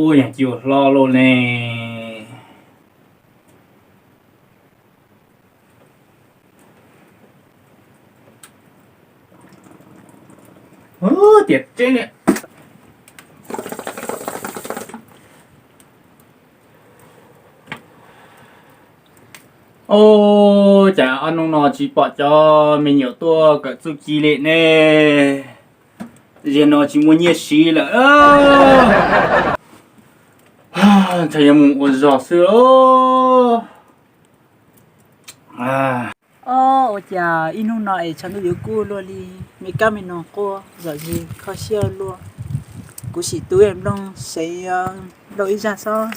Ua yog cua hlob lauj ne. Tiam tseeb li. Au, cas ob hnub no tsis pom cov me nyuam tuaj kawm txuj ci li ne. Zaum no tsis muaj nyiaj siv lawm. Ntshai yuav mus ua zog xwb. Au, ua cas ib hnub no es tshav ntuj yuav kub luaj li, me kab me noog quaj zom zaws kho siab luaj. Kuv sim tu nplooj sev, nplooj ib zaj xwb.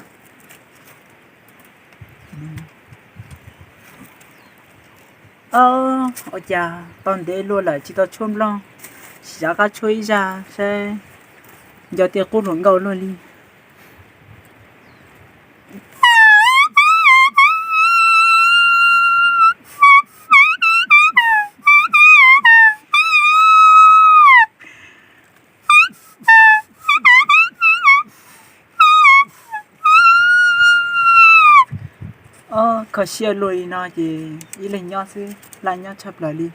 Au, ua cas tau ntev luaj lawm tsis tau tshuab nplooj, sim rov qab tshuab ib zaj saib nco tias qub hluas nkauj luaj li. Au, kho siab luaj li no ces ib leeg nyob xwb, laj nyob tshaj plaws li.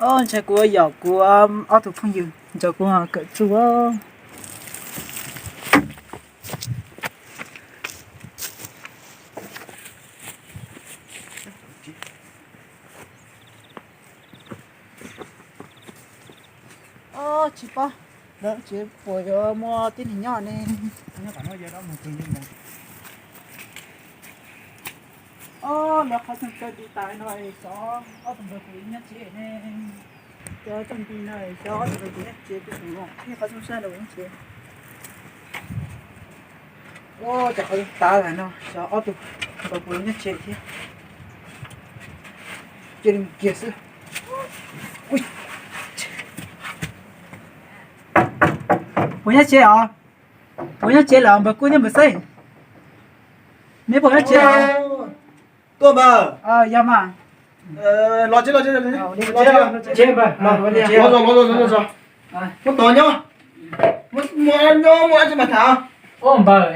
Au, ntshai kuv yuav yom kuv ob tug phooj ywg nrog kuv kawm txuj. Au, tsis paub lawv tsev puas yuav muaj tib neeg nyob ne. Au, lawv qhov rooj tsaws nti tas no es xyov ob tug npawg puas nyob tsev ne. Cov rooj nti no es xyov ob tug npawg puas nyob tsev, peb mus ib qhov rooj sab nraud nyob tsev. Au, cov qhov rooj tav lawm no xyov ob tug npawg puas nyob tsev thiab. Cia li mus kiag xwb. Puas nyob tsev os? Puas nyob tsev lawm npawg Kub thiab npawg Xeeb? Neb puas nyob tsev os? Tuaj npawg. Yog mas. Los tsev, los tsev, los tsev. Muab tod nyob, muaj nyob muaj dab tsi mas tham. Au npawg,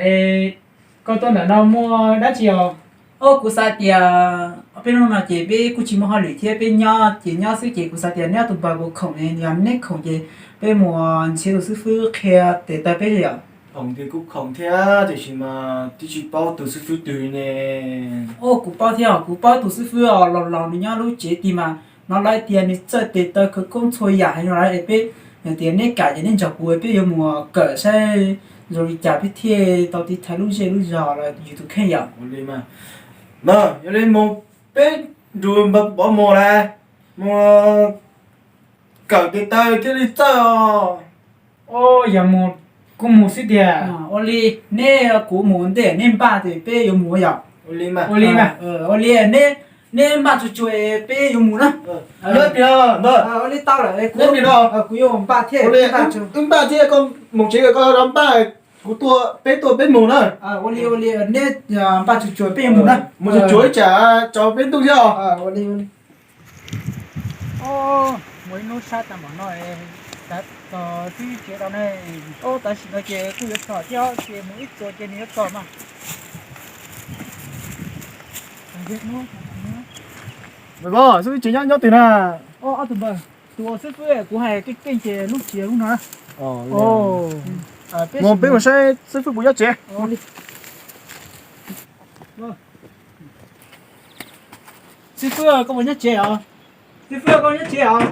koj tuaj ntawm no muaj dab tsi os? Au, kuv xav tias peb hnub no ces peb kuj tsis muaj hauj lwm thiab, peb nyob ces nyob xwb ces kuv xav tias neb ob tug npawg puas khoom, yog neb khoom ces peb mus nrhiav tus xib fwb qhia tes taw peb yom. Khoom ces kuj khoom thiab tiam sis mas twb tsis paub tus xib fwb twg ne. Au, kuv paub thiab os, kuv paub tus xib fwb os, laus laus nws nyob lub tsev tid mas hnov lawv tias nws txawj tes taw khawv koob txhua yam heev no es peb, yog tias neb kam ces neb nrog kuv peb yuav mus kawm saib zoo li cas peb thiaj tau tiv thaiv lub zej lub zog los yus tus kheej yom. Ua li mas, yog li mus peb nrug npawg Pov mus lawm, mus kawm tes taw thiaj li txawj os. Au, yog mus kuj mus xwb tiag. Ua li, neb kuv mus ntej neb npaj ces peb yuav mus yom. Ua li mas, ua li, neb npaj tsuag tsuag peb yuav mus na. Ua li tau lawm, kuv yuav npaj thiab. Wb npaj thiab, koj mus tsev koj rov npaj, kuv tuaj, peb tuaj peb mus na. Ua li, ua li, neb npaj tsuag tsuag peb yuav mus na. Mus tsuag tsuag ib tsam tsaus peb ntuj thiab os. Ua li, ua li. Mus ib hnub sab tag npaum no, xav txog xib fwb tsev tau ne. Au, tam sim no ces kuj yuav txog thiab ces mus ib txuas ces nws yuav txog mas. Xib fwb tsev nyob nyob twg na? Ob tug npawg, tus xib fwb kuv hais keej keej ces lub tsev lub no na. Mus peb mus saib xib fwb puas nyob tsev. Xib fwb, koj puas nyob tsev os? Xib fwb, koj nyob tsev os?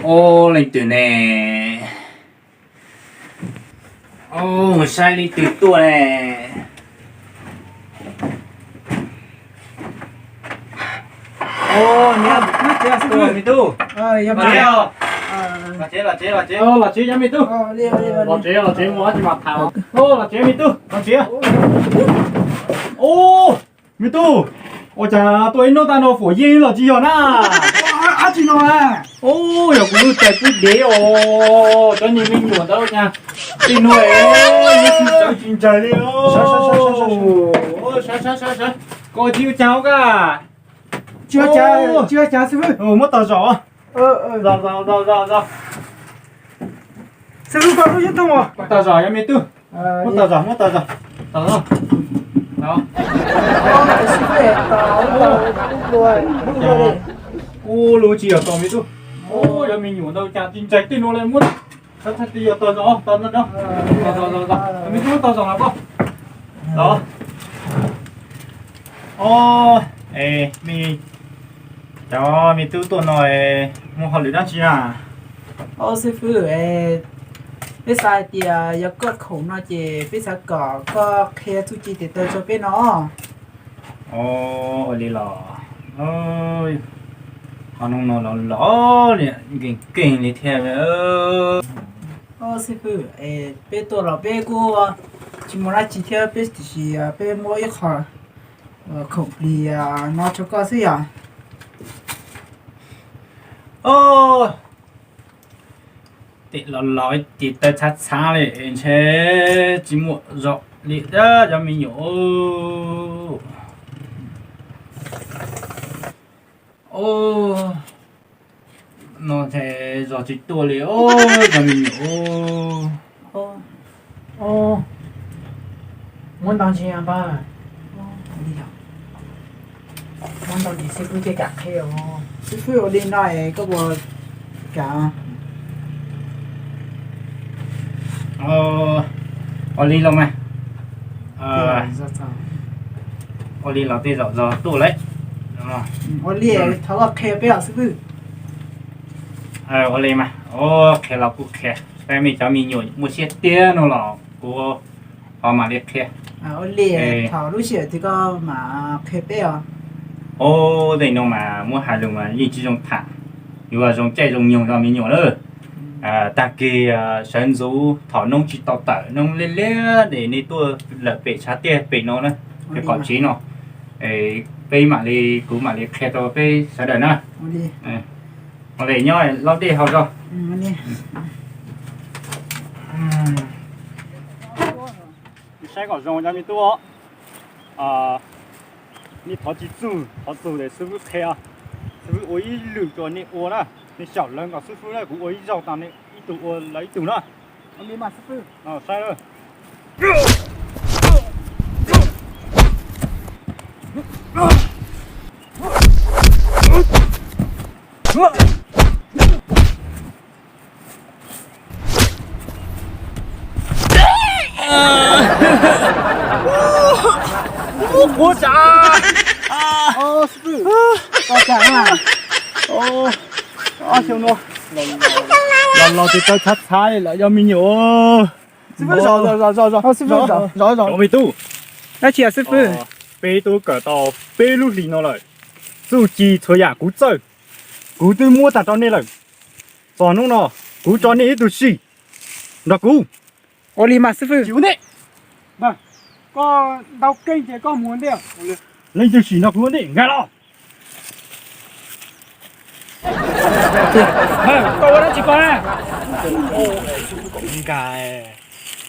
Au, leej twg ne? Au, mus saib leej twg tuaj ne. Au, nyob tsev xib fwb, me tub. Los tsev, los tsev, los tsev, los tsev, nyob me tub. Los tsev, los tsev, mus dab tsi mas tham. Au, los tsev me tub, los tsev. Au, me tub, ua cas tuaj ib hnub tag no fuam yeej los tsis yog na? Dab tsi no? Au, yog kuv lub tais kub dev os, cov niag me nyuam ntawd nyab, tej nuav es tsis sawv tsis ntsais li. Sawv, sawv, sawv, koj tsis ua cas os. Tsis ua cas xib fwb. Muab tog zom. Zom, zom, zom, zom. Xib fwb, koj lub yeeb thooj os. Tog zom, yog me tub. Muab tau zog, muab tau zog. Tau. Ua lub tsis yog tau me tub. Yog me nyuam ntau cas tsis ntseeg tej nuav le muab. Tau zog, tau zog, me tub tau zog los koj. Los. Os, es me, cov me tub tuaj no muaj hauj lwm dab tsi na? Os xib fwb, peb xav hais tias yog koj khoom no ces peb xav kom koj qhia txuj ci tes taw rau peb no. Os, ua li los, qhov no no los los li nkeeg nkeeg li thiab. Os xib fwb, peb tuaj los peb kuj tsis muaj dab tsi thiab peb tiam sis peb muab ib qho khoom plig no rau koj xwb yom. Os, tes los los tes taw txhav txhav li ntshe tsis muaj zog li cov me nyuam. Os, no ntshe zog tsis tuaj li os cov me nyuam. Muab ntau ntsis npawg. Muab ntau ntsis xib fwb thiaj kam qhia. Xib fwb ua li no es koj puas kam? Ua li los mas. Ua li los tej zaum zog tuaj lawm. Ua li thov koj qhia peb os xib fwb. Ua li mas, qhia los kuj qhia, peb me cov me nyuam muaj siab tiag no los kuv ho mam li qhia. Ua li, thaum lub sij hawm twg koj mam qhia peb os. Ua tej no mas muab hais lus mas yeej tsis zoo tham, yuav zoo caij zoo nyoog rau me nyuam lawm. Tag kis sawv ntxuv thaum noob tsis tau tawm, noob liab liab es nej tuaj lawm pem tshav tiaj pem no na, pem qaum tsev no, peb mam li, kuv mam li qhia rau peb sawv daws na. Ua li nyob lub dej hau zog. Saib kom zoo cov me tub os. Nej thov tsis txug, thov txug es xib fwb qhia, xib fwb ua ib lwm rau nej ua na. Nej xyaum lees kom xib fwb na, kuv ua ib zaug tas nej ib tug ua lawv ib tug na. Saib. Ua cas? Xib fwb, los los tes taw txhav txhav li lawm cov me nyuam. Cov me tub, dab tsi xib fwb? Peb twb kawm tau peb lub hlis no lawm. Txuj ci txhua yam kuv txawj, kuv twb muab tag rau nej lawm. Txog hnub no, kuv tso nej ib tug sim nrog kuv. Ua li mas xib fwb. Tsis ua ntej. Koj ntau keej ces koj mus ua ntej. Leej twg sim nrog kuv ua ntej nkag los. Koj ua dab tsi koj na?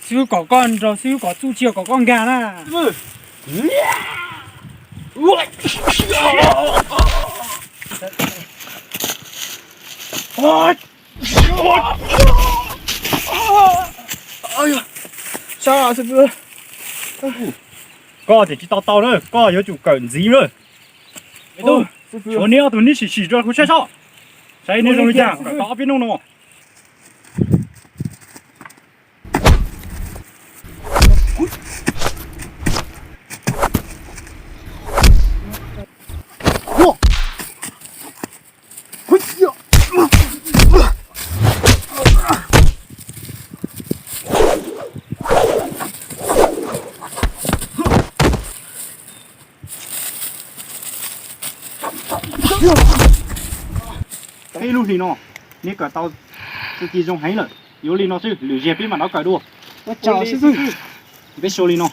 Xib fwb kom koj nrog xib fwb kom txuj ci kom koj nkag na. Koj tseem tsis tau tau na, koj yuav tsum kawm ntxiv na. Tshuav neb ob tug neb sim sim rau kuv saib soj, saib neb zoo li cas kawm tau ob peb hnub no. Peb lub hlis no, neb kawm tau txuj ci zoo heev lawm. Yuav li no xwb, lwm zaug peb mam rov kawm dua. Peb ua li no.